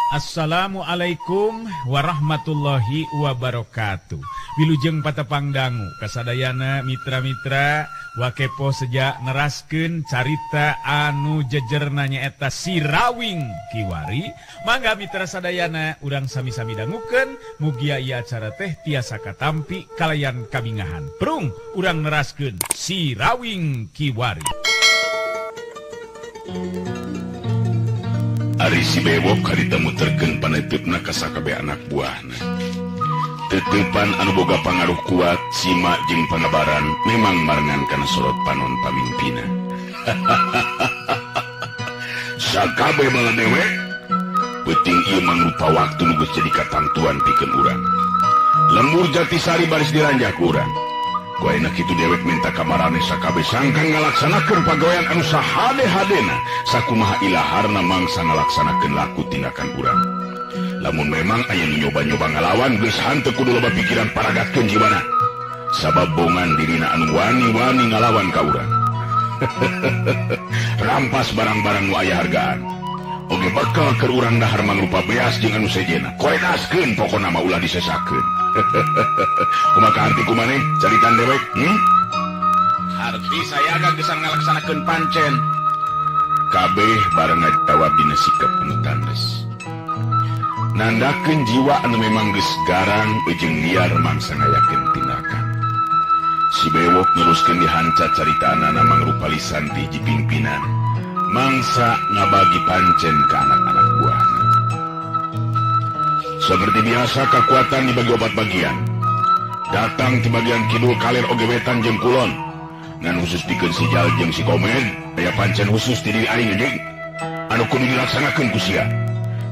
Assalamualaikum warahmatullahi wabarakatuh. Wilujeng patepang dangu kasadayana mitra-mitra Wakepo seja neraskeun carita anu jejerna nyaeta Sirawing Kiwari. Mangga mitra sadayana urang sami-sami dangukeun mugia ieu acara teh tiasa katampi kalayan kabingahan. Prung urang neraskeun Sirawing Kiwari. Ari si Bewok harita muterkeun paneuteup ka sakabeh anak buahna. Tetepan anu boga pangaruh kuat sima jeung pangabaran memang marengan kana sorot panon pamimpina. Sakabeh bala dewek peuting ieu mangrupa waktu nu geus jadi katamtuan pikeun urang. Lembur Jatisari baris diranjah ku urang. Ku ayeuna kitu dewek minta ka maraneh sakabeh sangkan ngalaksanakeun pagawean anu sahade-hadena sakumaha ilaharna mangsa ngalaksanakeun laku tindakan urang. Lamun memang aya nu nyoba-nyoba ngalawan geus hanteu kudu loba pikiran paragatkeun jiwana. Sabab bongan dirina anu wani-wani ngalawan ka urang. Rampas barang-barang nu aya hargaan. Oge bakal keur urang dahar mangrupa beas jeung anu sejena. Koredaskeun pokona mah ulah disesakeun. Kumaha kaharti kumaneh caritan dewek? Harti saya agak geus ngalaksanakeun pancen. Kabeh bareng ngajawab dina sikap anu tandes. Nandakeun jiwa anu memang geus garang jeung liar mangsa ngayakeun tindakan. Si Bewok neruskeun dihanca caritaanana mangrupa lisan ti hiji pimpinan. Mangsa ngabagi pancen ka anak-anak buahna. Seperti biasa kekuatan dibagi opat bagian. Datang di bagian kidul kaler oge wetan jeung kulon. Ngan khusus dikeun si Jal jeung si Komen, aya pancen khusus ti diri aing anjing. Anu kudu dilaksanakeun ku sia.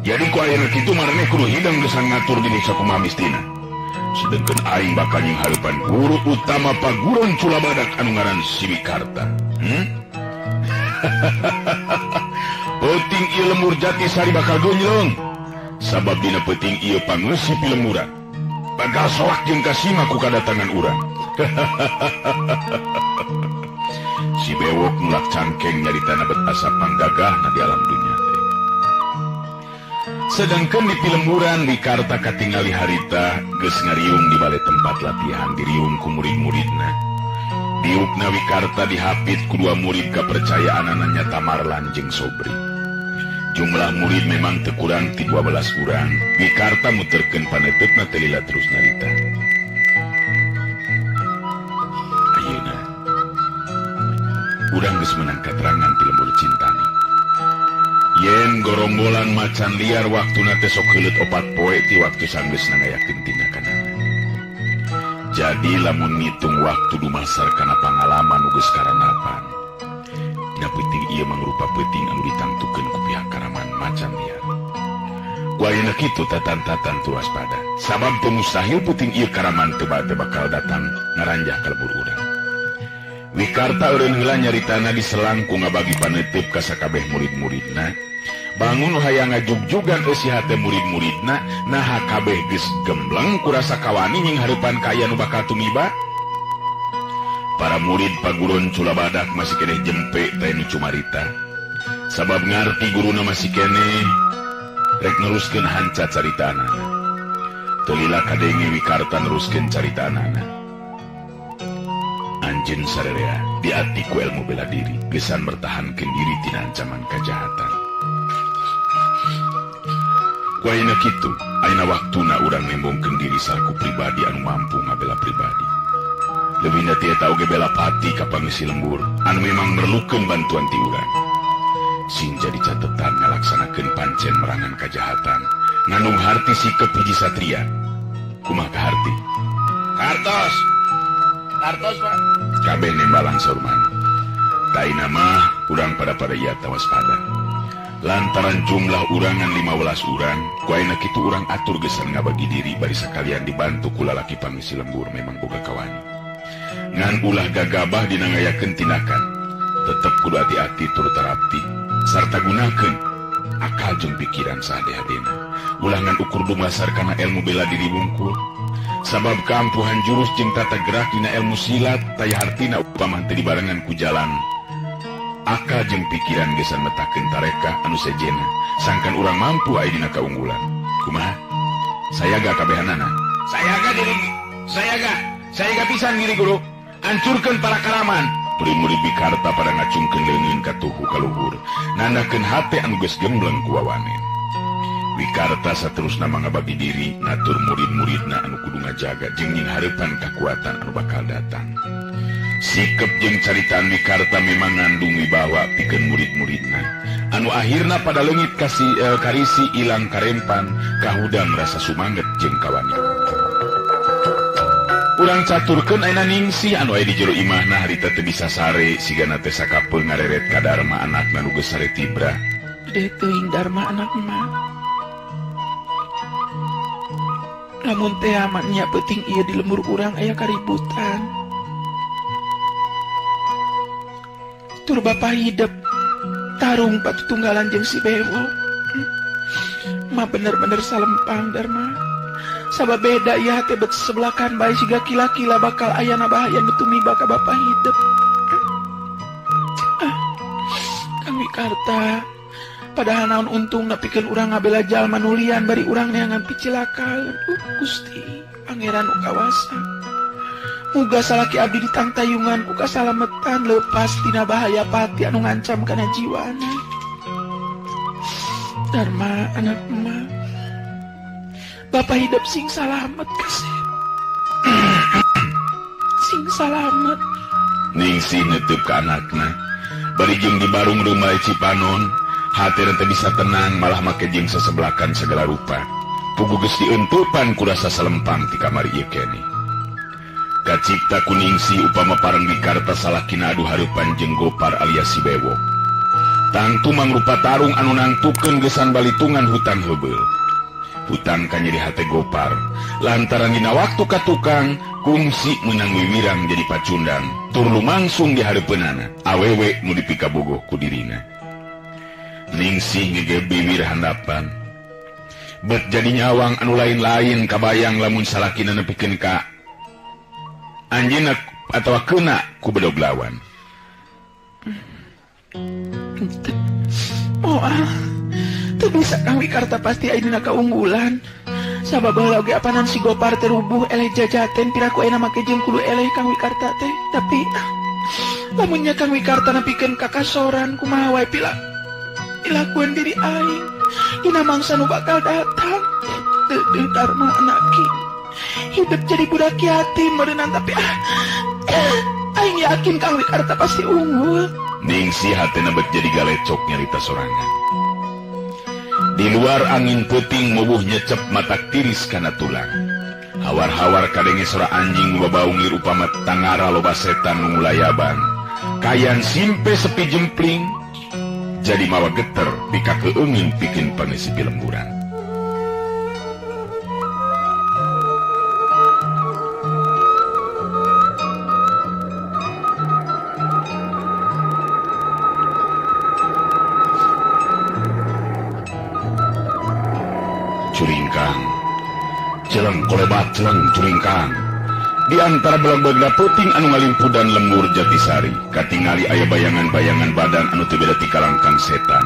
Jadi ku ayeuna kitu maraneh kudu hidang geus ngatur diri sakumaha mistina. Sedengkeun aing bakal nyinghareupan guru utama paguron Culabadak anu ngaran Siwikarta. Peuting ieu lembur Jatisari bakal gonjlong. Sabab dina peuting ieu pangeusi pilemburan. Bakal soak jeung kasima ku kadatangan urang. Si Bewok nulak cangkeng nyaritana bet asa panggagahna di alam dunya teh. Sedangkan di pilemburan Wikarta katingali harita geus ngariung di bale tempat latihan diriung ku murid-muridna. Diukna Wikarta dihapit ku dua murid kapercayaanana nyata Marlan jeung Sobri. Jumlah murid memang teu kurang ti 12 urang. Wikarta muterkeun paneuteup teh lila terus nyarita. Ayeuna urang geus meunang katerangan ti lembur Cintani. Yen gorombolan macan liar waktuna teh sok heuleut 4 poe ti waktu sanggeusna ngayakeun tindakanana. Jadi lamun ngitung waktu dumasar kana pangalaman nu geus karanapan. Dina peuting ieu mangrupa peuting anu ditangtukeun ku pihak karaman macan liar. Ku ayeuna kitu tatan-tatan tu waspada. Sabab teu mustahil peuting ieu karaman teu bakal datang ngaranjah ka lembur urang. Wikarta eureun heula nyaritana diselang ku ngabagi paneuteub ka sakabeh murid-muridna. Bangun hayang ngajugjugan eusi hate murid-muridna, naha kabeh geus gembleng kurasa kawani nyinghareupan ka aya nu bakal tumiba. Para murid paguron Culabadak masih keneh jempe teh nu cumarita. Sabab ngarti guruna masih keneh rek neruskeun hanca caritaanana. Teu lila kadenge Wikarta neruskeun caritaanana. Anjeun sarerea diati ku ilmu bela diri gesan mertahankeun diri tina ancaman kajahatan. Ku ayeuna kitu, ayeuna waktuna urang nembongkeun diri salaku pribadi anu mampu ngabela pribadi. Leuwihna ti eta oge bela pati ka pangeusi lembur anu memang merlukeun bantuan ti urang. Sing jadi catetan ngalaksanakeun pancen merangan kajahatan, ngandung harti sikep hiji satria. Kumaha kaharti? Kartos. Kartos, Pak. Kabeh nembalan saur manuk. Taina mah urang pada-pada ieu waspada. Lantaran jumlah urangan 15 urang, ku ayeuna kitu urang atur geus ngabagi diri bari sakalian dibantu ku lalaki pangeusi lembur memang boga kawani. Ngan ulah gagabah dina ngayakeun tindakan, tetep kudu hati-hati tur tarapti sarta gunakeun akal jeung pikiran sahade-hadena. Ulah ngan ukur dumasar kana ilmu bela diri wungkul. Sabab kaampuhan jurus jeung tata gerak dina ilmu silat taya hartina upama teu dibarengan ku jalan Akal jeung pikiran gesan metakeun tareka anu sejena sangkan urang mampu aya dina kaunggulan. Kumaha? Sayaga kabehanana. Sayaga diri, sayaga, sayaga pisan diri guru. Hancurkeun para karaman. Murid-murid Wikarta pada ngacungkeun leungeun ka tuhu ka luhur, nandakeun hate anu geus gembleng ku wawanen. Wikarta saterusna mangabagi diri ngatur murid-muridna anu kudu ngajaga jeung nyinghareupan kakuatan anu bakal datang. Sikep jeung caritaan Wikarta memang ngandung wibawa pikeun murid-muridna anu akhirna pada leungit kasih karisi ilang karempan kahudang rasa sumanget jeung kawani. Urang caturkeun ayeuna Ningsih anu aya di jero imahna harita teu bisa sare sigana teh sakapeung ngareret ka Darma anakna nu geus sare tibra. Gede teuing Darma anak mah. Lamun teh aman nya peuting ieu di lembur urang aya kaributan. Tur bapa hidep tarung patutunggalan jeung si Bewok. Ma bener-bener salempang Darma. Sabab beda ya teh bet sebelakan bae siga kila-kila bakal ayana bahaya nu tumiba ka bapa hidep. Kang Wikarta, padahal naon untung nepikeun urang ngabela jalma nu lian bari urang neangan picilaka. Gusti, Pangeran nu kawasa. Muga salaki abdi ditangtayungan ku kasalametan lepas tina bahaya pati anu ngancam kana jiwana. Darma anak emak, bapak hidup sing salamet kasih. Sing salamet. Ningsih neuteub ka anakna. Bari jeung di barung rumah Cipanon, hate teu bisa tenang malah make jeung sesebelakan segala rupa. Pugu geus dieunteupan ku rasa salempang ti kamari ieu keneh. Kacipta ku Ningsih upama pareng Wikarta salakina adu hareupan jeung Gopar alias si Bewok. Tangtu mangrupa tarung anu nangtukeun gesan balitungan hutang heubeul. Hutang kanyeri hate Gopar lantaran dina waktu ka tukang kungsi meunang wiwirang jadi pacundang tur lumangsung di hareupeunana awewe nu dipikabogoh ku dirina. Ningsih ngegeb biwir handapan bet jadi nyawang anu lain-lain kabayang lamun salakina nepikeun ka anjeunna atawa keuna ku bedog lawan. Moal teu bisa Kang Wikarta pasti aya dina kaunggulan. Sabab baheula oge apanan si Gopar teh rubuh eleh jajaten piraku ayeuna make jeung kudu eleh Kang Wikarta teh. Tapi lamunnya Kang Wikarta nepikeun ka kasoran kumaha wae pila dilakuan diri aing dina mangsa nu bakal datang. Deudeuh Darma anaki hidup jadi budak yatim meureunan tapi aing yakin Kang Wikarta pasti unggul. Ningsih hatena bet jadi galecok nyarita sorangan. Di luar angin peuting mubuh nyecep matak tiris kana tulang. Hawar-hawar kadenge sora anjing babaung lir upama tangara loba setan nu ngulayaban. Kayan simpe sepi jempling jadi mawa geter pikakeungin pikeun pangisi pilemburan. Curingkang, celeng kolebat celeng curingkang. Di antara belag-belag puting anu ngalimpudan lembur Jatisari, katingali aya bayangan-bayangan badan anu teu beda ti kalangkang setan.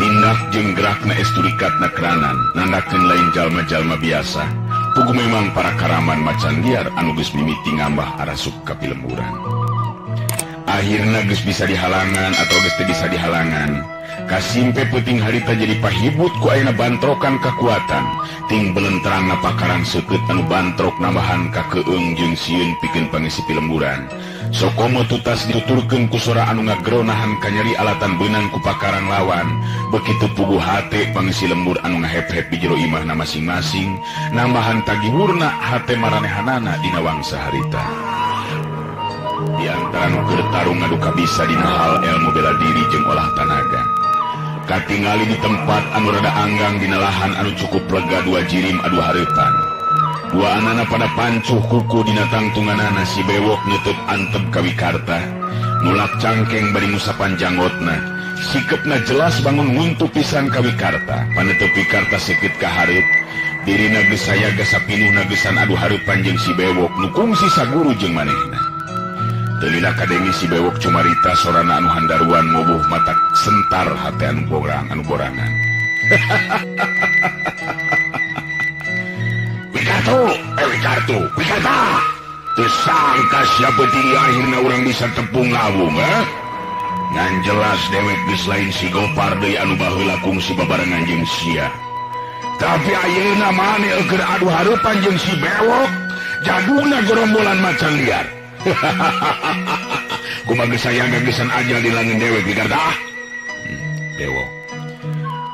Tindak jeung gerakna estu rikatna keranan, nandakeun lain jalma-jalma biasa. Pugu memang para karaman macan liar anu geus mimiti ngambah arasup ka pilemburan. Akhirna geus bisa dihalangan atau geus teu bisa dihalangan. Kasimpe peuting harita jadi pahibut ku ayeuna bantrokan kakuatan. Ting belentrangna pakarang seukeut anu bantrok nambahan kakeung jeung sieun pikeun pangisi pilemburan. Sokomo tutas dituturkeun ku sora anu ngageronahan kanyeri alatan beunang ku pakarang lawan. Bekitu puguh hate pangisi lembur anu ngahep-hep di jero imahna masing-masing, nambahan tagiwurna hate maranehanana dina wangsa harita. Di antara nu keur tarung ngadu kabisa dina hal ilmu bela diri jeung olah tanaga. Katingali di tempat anu rada anggang dina lahan anu cukup lega dua jirim adu hareupan. Dua anana pada pancuh kuku dina tangtunganana si Bewok nutup antep ka Wikarta. Nulak cangkeng bari ngusapan janggotna. Sikepna jelas bangun nguntu pisan ka Wikarta. Panutup Wikarta seukeut ka hareup. Dirina geus sayaga sapinuhna geusan adu hareupan jeung si Bewok nu kungsi saguru jeung manehna. Teu lila kadenge si Bewok cumarita sorana anu handaruan ngobuh mata sentar hate anu borang anu borangan. Wikartu, Wikartu, Wikarta. Teu sangka sia peuting akhirna urang bisa tepung lawung, eh? Ngan jelas dewek geus lain si Gopar deui anu baheula kungsi babarengan jeung sia. Tapi ayeuna maneh keur adu hareupan jeung si Bewok, jadugna gerombolan macan liar. Kumaha geus aya gegesan aja di langen dewek Wikarta. Bewok.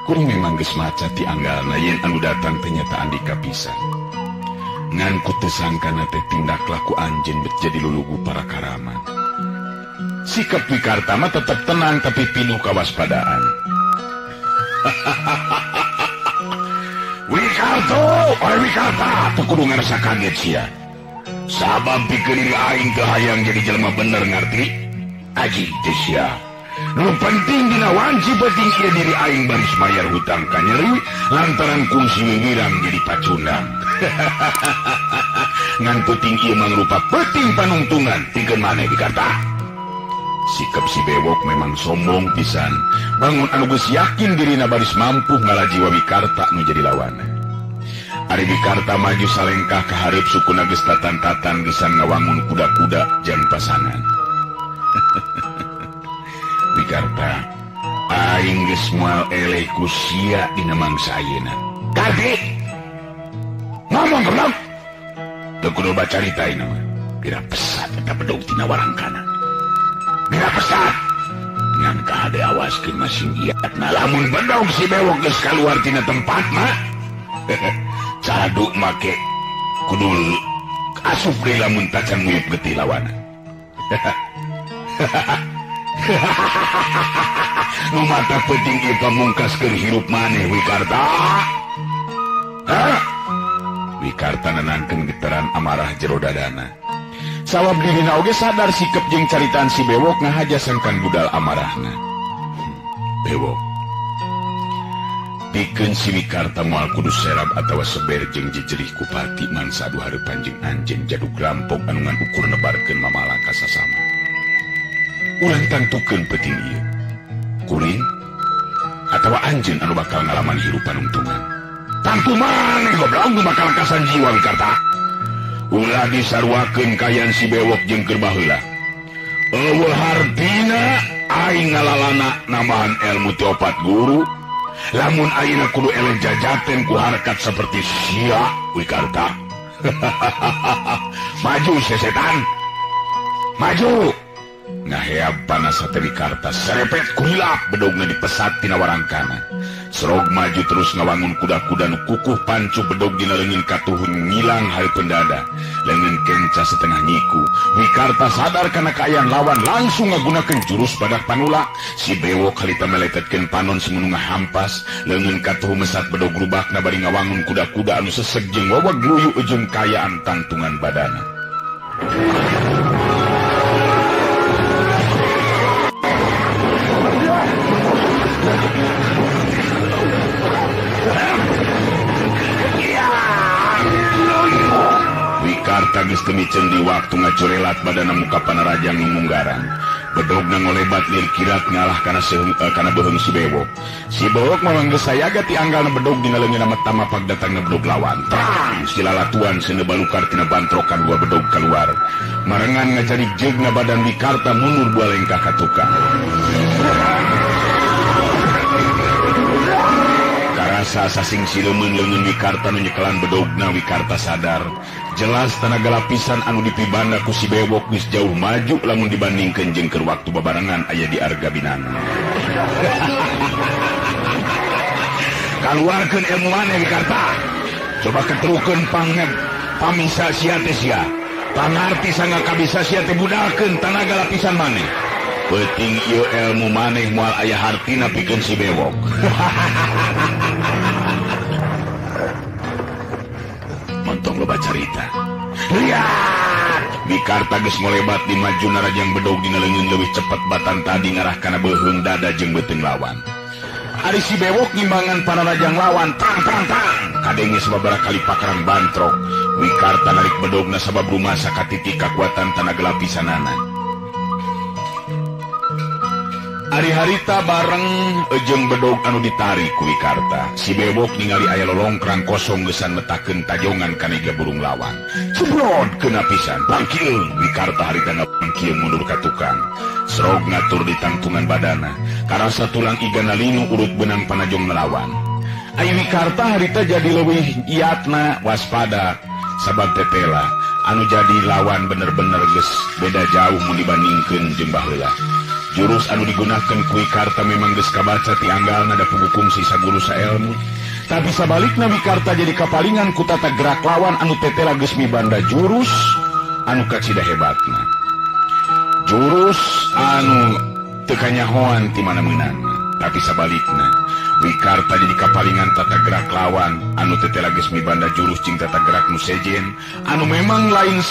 Kuring memang geus maca ti anggalna yen anu datang teh nyata Andika pisan. Ngan ku teu sangkana teh tindak laku anjeun bet jadi lulugu para karaman. Sikap Wikarta mah tetep tenang tapi pinuh kawaspadaan. Wikarto, oi Wikarta, teu kudu ngarasa kaget sia. Sabab pikeun diri aing teu hayang jadi jelema bener ngarti. Aji teh sia. Nu penting dina wanci penting ieu diri aing baris mayar hutang ka nyeri lantaran kungsi wiwirang jadi pacundang. Ngan penting ieu mangrupa penting panungtungan pikeun maneh Wikarta. Sikap si Bewok memang sombong pisan. Bangun anu geus yakin dirina baris mampu ngalajiwa Wikarta nu jadi lawanna. Ari Wikarta maju salengkah ka hareup sukuna geus tatan-tatan gesan ngawangun kuda-kuda jang pasangan. Wikarta, aing geus moal eleh ku sia dina mangsa ayeuna. Karti! Ngomong goblok. Teu kudu bacarita ayeuna mah. Bira pesat eta bedog tina warangkana. Bira pesat. Ngan kahade awaskeun masing iatna lamun bedog si Bewok geus kaluar tina tempat mah. Caduk make kudu asup deui lamun tacan nguyup getih lawana. Nu mata penting ieu pamungkas keur hirup maneh Wikarta. Hah? Wikarta nenangkeun getaran amarah jero dadana. Sawab dirina oge sadar sikep jeung caritaan si Bewok ngahaja sangkan budal amarahna. Bewok. Pikeun si Wikarta moal kudu serab atawa seber jeung jejerih kupati mangsa adu hareupan jeung anjeun jadug rampok anu ngan ukur nebarkeun mamala ka sasama. Urang tangtukeun peuting ieu. Kuring atawa anjeun anu bakal ngalaman hirup panungtungan. Tangtu maneh goblok nu bakal kasan jiwa Wikarta. Ulah disaruakeun kayan si Bewok jeung keur baheula. Eueuh hartina aing ngalalana nambahan ilmu ti opat guru. Lamun ayeuna kudu eleh jajaten ku harkat seperti sia Wikarta. Maju sesetan. Maju. Ngaheab panas hate Wikarta serepet kurilap bedogna dipesat tina warangkana. Serog maju terus ngawangun kuda-kuda nu kukuh pancu bedog dina leungeun katuhun ngilang hareupeun dada. Leungeun kenca setengah nyiku. Wikarta sadar kana kaayaan lawan langsung ngagunakeun jurus badak panulak. Si Bewok harita meletetkeun panon semunu ngahampas. Leungeun katuhu mesat bedog rubakna bari ngawangun kuda-kuda anu seseg jeung wawag luyu ujung kayaan tangtungan badana. Wikarta geus teu miceun di waktu ngacurelat badana muka panarajang nu munggaran. Bedogna ngolebat lir kirat ngalah kana kana beuheung si Bewok. Si Bewok mah geus sayaga ti anggalna bedog dina leungeunna metama pagdatangna bedog lawan. Trang si lalatuan seuneu balukar tina bantrokan dua bedog keluar. Marengan ngajari jeugna badan Wikarta mundur dua lengkah ka tukang. Karasa sasing silemeun leungeun Wikarta nu nyekelan bedogna Wikarta sadar. Jelas tanaga lapisan anu dipibanda ku si Bewok geus jauh maju lamun dibandingkeun jeung keur waktu babarengan aya di Arga Binana. Kaluarkeun ilmu maneh Wikarta. Coba ketrukeun panget pamisa sia teh sia. Pangarti sangga kabisa sia teh budalkeun tanaga lapisan maneh. Peuting ieu ilmu maneh moal aya hartina pikeun si Bewok. Montong loba carita. Lihat, Wikarta geus ngolebat di maju narajang bedog dina leungeun leuwih cepet batan tadi ngarah kana beuheung dada jeung beuteung lawan. Ari si Bewok ngimbangan panarajang lawan, tang tang tang. Kadenge sababaraha kali pakarang bantrok. Wikarta narik bedogna sabab rumasa katitik kakuatan tanaga lapisanana. Ari harita bareng jeung bedog anu ditarik ku Wikarta. Si Bewok ningali aya lolongkrang kosong geusan metakeun tajongan kana burung lawan. Cebrot kena pisan. Bangkieung Wikarta harita ngabangkieung mundur ka tukang. Serog ngatur di tangtungan badana. Karasa tulang igana linu urut benang panajong ngelawan. Ai Wikarta harita jadi leuwih iatna waspada sabab tetela anu jadi lawan bener-bener geus beda jauh mun dibandingkeun jeung baheula. Jurus anu digunakan ku Wikarta memang geus kabaca ti anggalna da pugukum sisa guru saelmu. Tapi sabalikna Wikarta jadi kapalingan ku tata gerak lawan anu tetela geus mibanda jurus anu kacida hebatna. Jurus anu teu kanyahoan ti mana meunangna. Tapi sabalikna Wikarta jadi kapalingan tata gerak lawan anu tetela geus mibanda jurus jeung tata gerak nu sejen anu memang lain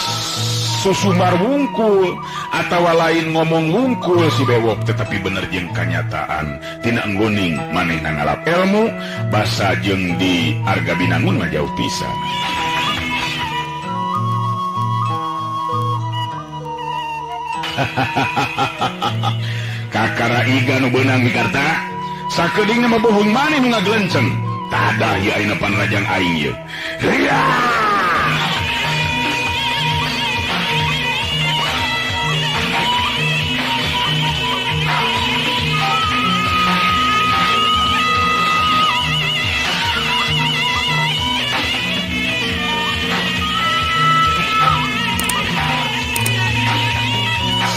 susumbar wungkul atawa lain ngomong wungkul si Bewok, tetapi bener jeung kanyataan tina enggoning manehna ngalap ilmu basa jeung di Arga Binangun mah jauh pisan. Kakara iga nu beunang Wikarta sakedeungna mah bohong maneh nu ngagelenceng tadah ieu ayeuna panrajang aing ieu.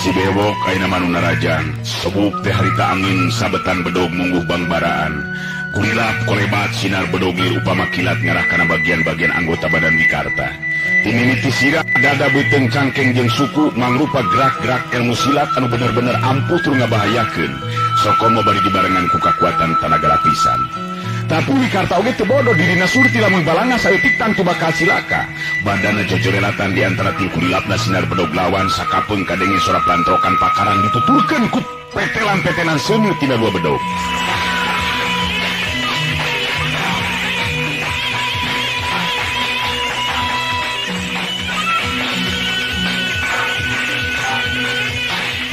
Si Bewok ayeuna mah nu narajang sebuk teh harita angin sabetan bedog mungguh bangbaraan. Kurilap kolebat sinar bedog lir upama kilat ngarah kana bagian-bagian anggota badan Wikarta. Timimiti sirah dada beuteung cangkeng jeung suku mangrupa gerak-gerak ilmu silat anu bener-bener ampuh tur ngabahayakeun. Sokomo bari dibarengan ku kakuatan tanaga lapisan. Tapi Wikarta oge teu bodoh dirina surti lamun balanga saeutik tangtu bakal cilaka. Badana jojorelatan di antara ti kurilapna sinar bedog lawan sakapeung kadenge sora plantrokan pakaran dituturkeun ku petelan-petelan seuneu tina dua bedog.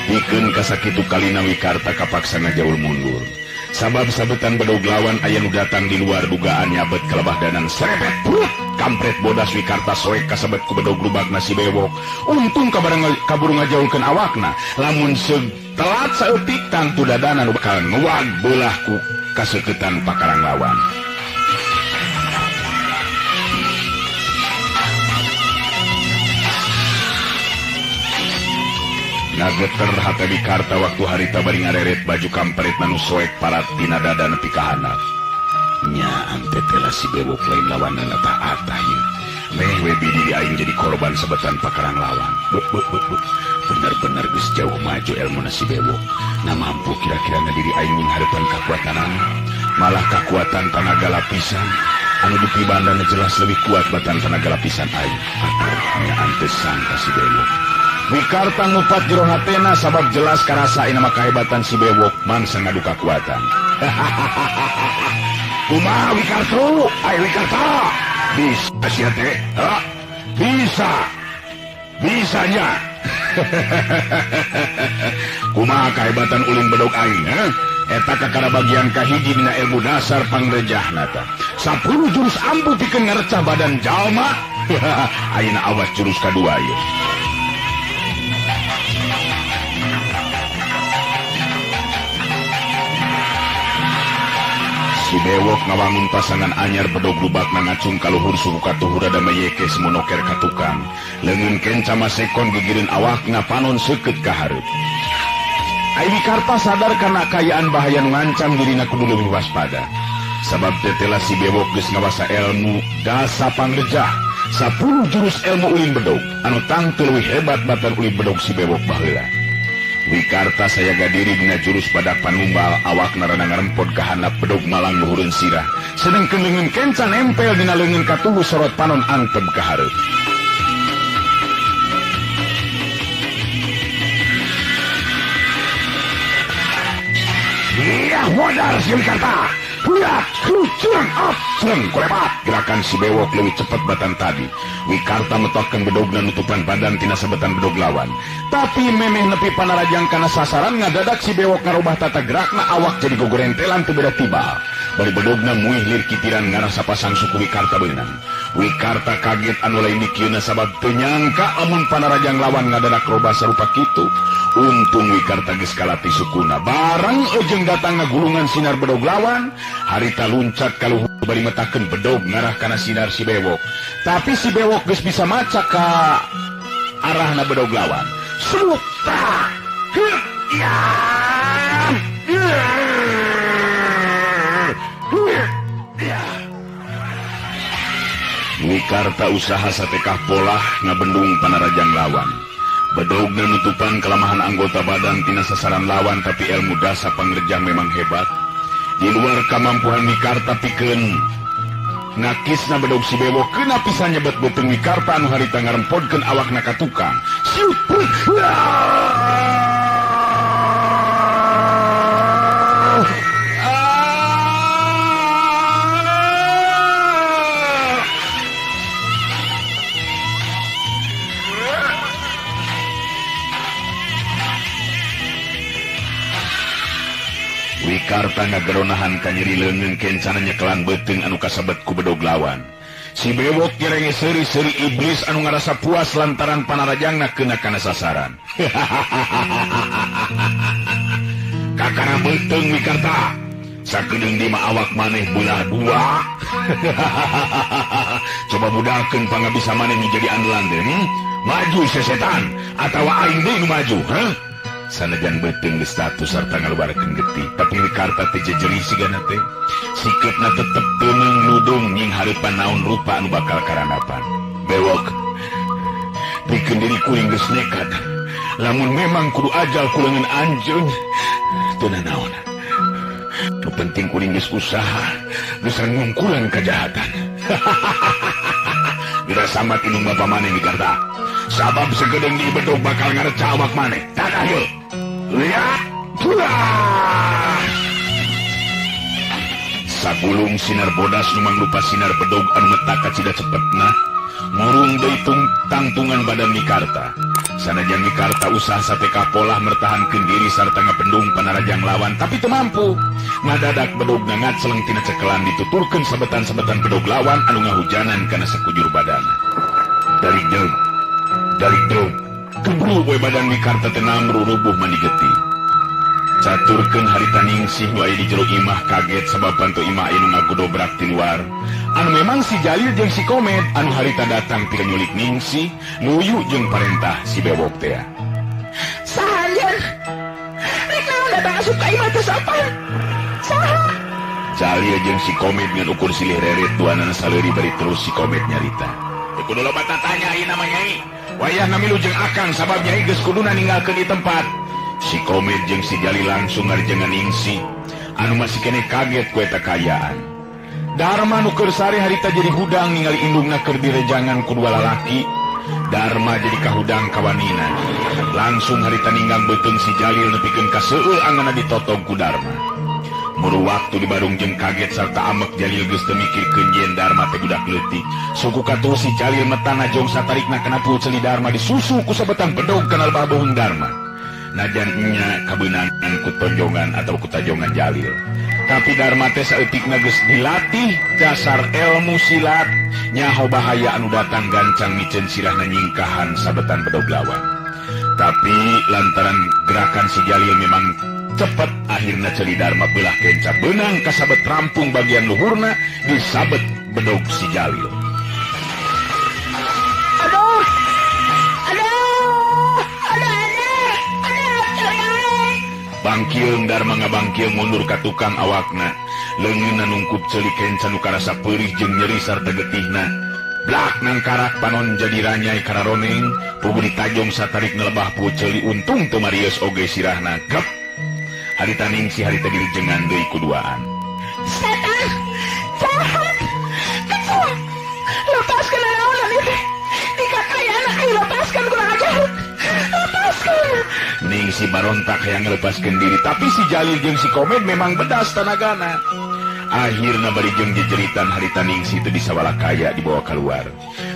Pikeun kasakitu kalina Wikarta kapaksa ngajaul mundur. Sabab sabetan bedog lawan aya nu datang di luar dugaan nyabet kelebah danan serebet prut kampret bodas Wikarta soek kasebet ku bedog lubakna si Bewok. Untung kaburu ngajaulkeun awakna, lamun telat saeutik tangtu dadana nu bakal ngewag beulah ku kaseuketan pakarang lawan. Ngageter hate Wikarta waktu harita bari ngareret baju kampret nu soek parat tina dada nepi ka handap. Nya tetela si Bewok lain lawanana tah atah ieu. Meh we bidiri aing jadi korban sabetan pakarang lawan. Bener-bener geus jauh maju elmuna si Bewok. Na mampu kira-kira ngadiri aing nyinghareupan kakuatanana. Malah kakuatan tanaga lapisan anu dipibandana jelas lebih kuat batan tanaga lapisan aing. Atuh nya antesan ka si Bewok. Wikarta ngupat jero hatena sabab jelas karasa ayeuna mah kahebatan si Bewok mangsa ngadu kakuatan. Kumaha Wikarta? Ai Wikarta. Bisa sia teh? Bisa. Bisanya. Kumaha kahebatan ulin bedog aing, ha? Eta kakara bagian kahiji dina ilmu dasar pangrejahna tah. 10 jurus ampuh pikeun ngarecah badan jalma. Ayeuna awas jurus kadua ieu. Si Bewok ngawangun pasangan anyar bedog lubakna ngacung kaluhur suku katuhur rada meyekes monoker ka tukang. Leungeun kenca masekon gigireun awakna panon seukeut ka hareup. Ai Wikarta sadar kana kaayaan bahaya nu ngancam dirina kudu leuwih waspada. Sabab tetela si Bewok geus ngawasa ilmu dasa pangrejah 10 jurus ilmu ulin bedog anu tangtu leuwih hebat batan ulin bedog si Bewok baheula. Wikarta sayaga diri dina jurus badak panumbal awakna rada ngarempot ka handap bedog malang luhureun sirah. Sedengkeun leungeun kenca nempel dina leungeun katuhu sorot panon antep ka hareup. Iya modar si Wikarta. Lihat, lucung, up, cereng, kolebat. Gerakan si bewok lebih cepat batan tadi. Wikarta metohkan bedogna nutupan badan tina sabetan bedog lawan. Tapi memeh nepi panarajang kana sasaran ngadadak si bewok ngarubah tata gerakna awak jadi gogorentelan teu beda tiba. Bari bedogna muih lir kitiran ngarah sapasang suku Wikarta beunang. Wikarta kaget anu lain dikieuna sabab teu nyangka amun panarajang lawan ngadadak robah sarupa kitu. Untung Wikarta geus kalati sukuna. Bareng ejeng datang ngagulungan sinar bedog lawan, harita luncat ka luhur bari metakeun bedog ngarah kana sinar si bewok. Tapi si bewok geus bisa maca ka arahna bedog lawan. Suta. Ya. Wikarta usaha satekah polah ngabendung panarajang lawan. Bedogna nutupan kelemahan anggota badan tina sasaran lawan, tapi ilmu dasa pangrejang memang hebat. Di luar kamampuan Wikarta pikeun nakisna bedog si bewok kena pisan nyebet beuteung Wikarta anu harita ngarempodkeun awakna ka tukang. Siut. Wikarta ngageronahan kanyeri leungeun kencana nyekelan beuteung anu kasebet ku bedog lawan. Si bewok nyerenge seuri-seuri iblis anu ngarasa puas lantaran panarajangna keuna kana sasaran. Kakara beuteung Wikarta, sakedeung di mah awak maneh belah dua. Coba budalkeun pangabisa maneh nu jadi andalan teh. Maju sesetan atawa aing deui nu maju, hah? Sanajan beuteung geus status sarta ngaluarkeun getih, tapi Wikarta teh jejeri sigana teh. Sikeupna tetep teuneung nudung nying hareupan naon rupa anu bakal karanapan. Bewok, pikeun diri kuring geus nekat. Lamun memang kudu ajal ku leungeun anjeun, teu nanaon. Nu penting kuring geus usaha, geus ngungkulan kajahatan. Geura samat indung bapa maneh Wikarta. Sabab segedeung di bedog bakal ngareca awak maneh. Tadah yeuh. Lihat. Sagulung sinar bodas nu mangrupa sinar bedog anu metak kacida cepetna murung deui tangtungan badan Wikarta. Sanajan Wikarta usaha sateka polah mertahankeun diri sarta ngabendung panarajang lawan, tapi teu mampu. Ngadadak bedogna ngaceleng tina cekelan dituturkeun sabetan-sabetan bedog lawan anu ngahujanan kana sakujur badana. Dari deug dari deug keburu we badan Wikarta teh namru rubuh mani getih. Caturkeun harita Ningsih nu aya di jero imah kaget sabab panto imah aya nu ngagudobrak ti luar. Anu memang si Jalil jeung si Komet anu harita datang pikeun nyulik Ningsih nuyu jeung parentah si bewok teh. Saha anjeun? Rek naon datang asup ka imah teh sapan? Saha? Jalil jeung si Komet ngan ukur silih reret duanana saleuri bari terus si Komet nyarita. Teu kudu loba tatanya ieu nama nyai. Wayahna milu jeung akang sabab nyai geus kuduna ninggalkeun di tempat. Si Komet jeung si Jalil langsung ngarjengan Ningsih anu masih keneh kaget ku eta kaayaan. Darma nu keur sare harita jadi hudang ningali indungna keur direjangan ku dua lalaki. Darma jadi kahudang kawanina. Langsung harita ninggang beuteung si Jalil nepikeun ka seueul anganna ditotog ku Darma. Muru waktu di barung jeung kaget sarta amek Jalil geus teu mikirkeun yen Darma teh budak leutik. Suku katuh si Jalil metana jong satarikna kana ceuli Darma disusu ku sabetan bedog kana lebah bohong Darma. Najan nya kabeunangan ku tonjongan atau ku tajongan Jalil. Tapi Darma teh saeutikna geus dilatih dasar ilmu silat, nyaho bahaya anu datang gancang miceun sirahna nyingkahan sabetan bedog lawan. Tapi lantaran gerakan si Jalil memang cepet, akhirna ceuli Darma belah kenca beunang kasabet rampung bagian luhurna disabet bedog si Jalil. Aduh. Aduh. Aduh. Bangkieung Darma ngabangkieung mundur ka tukang awakna. Leungeunna nungkup ceuli kenca nu karasa peurih jeung nyeri sarta getihna. Blak nangkarak panon jadi ranyai kararoneng, puguh ditajong satarik ngelebah pu ceuli untung teu marius oge sirahna. Gep. Harita Ningsih harita dirijengan deui kuduaan. Setan, jahat, kecoa. Lepaskan naonan ieu teh. Dikakayana ayo lepaskan kurang ajar. Lepaskan. Ningsih barontak hayang ngelepaskeun diri, tapi si Jalil jeung si Komet memang bedas tanagana. Akhirna bari jeung jejeritan harita Ningsih teu bisa walakaya dibawa keluar.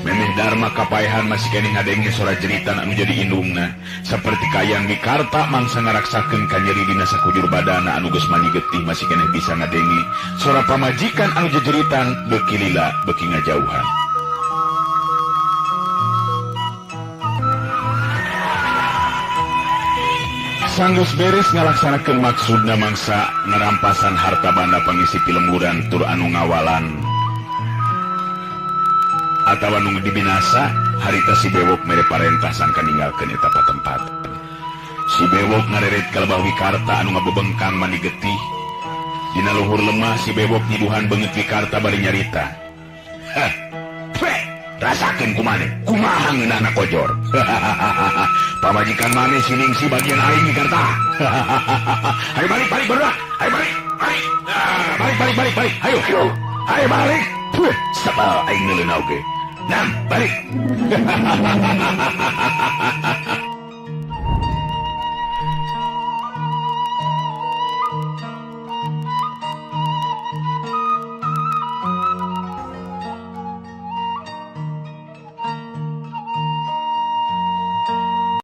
Memeh Darma kapaehan masih keneh ngadenge sora jeritan anu jadi indungna. Saperti kayang Wikarta mangsa ngaraksakeun kanyeri dina sakujur badana anu geus mani getih masih keneh bisa ngadenge sora pamajikan anu jejeritan beuki lila beuki ngajauhan. Sanggeus beres ngalaksanakeun maksudna mangsa ngerampasan harta banda pangisi pilemburan tur anu ngawalan atawa nu dibinasa harita si Bewok mere parentah sangka ninggalkeun eta patempat. Si Bewok ngareret ka lebah Wikarta anu ngabebengkang mani getih. Dina luhur lemah si Bewok nyiduhan beungeut Wikarta bari nyarita. Heh, rasakeun ku maneh, kumaha ngeunahna kojor. Pamajikan maneh si Ningsih bagian aing Wikarta. Ayo balik balik barudak. Ayo balik, balik. Balik balik balik balik. Ayo. Ayo balik. Puh, sabal aing neuleuna oge. Nam, balik.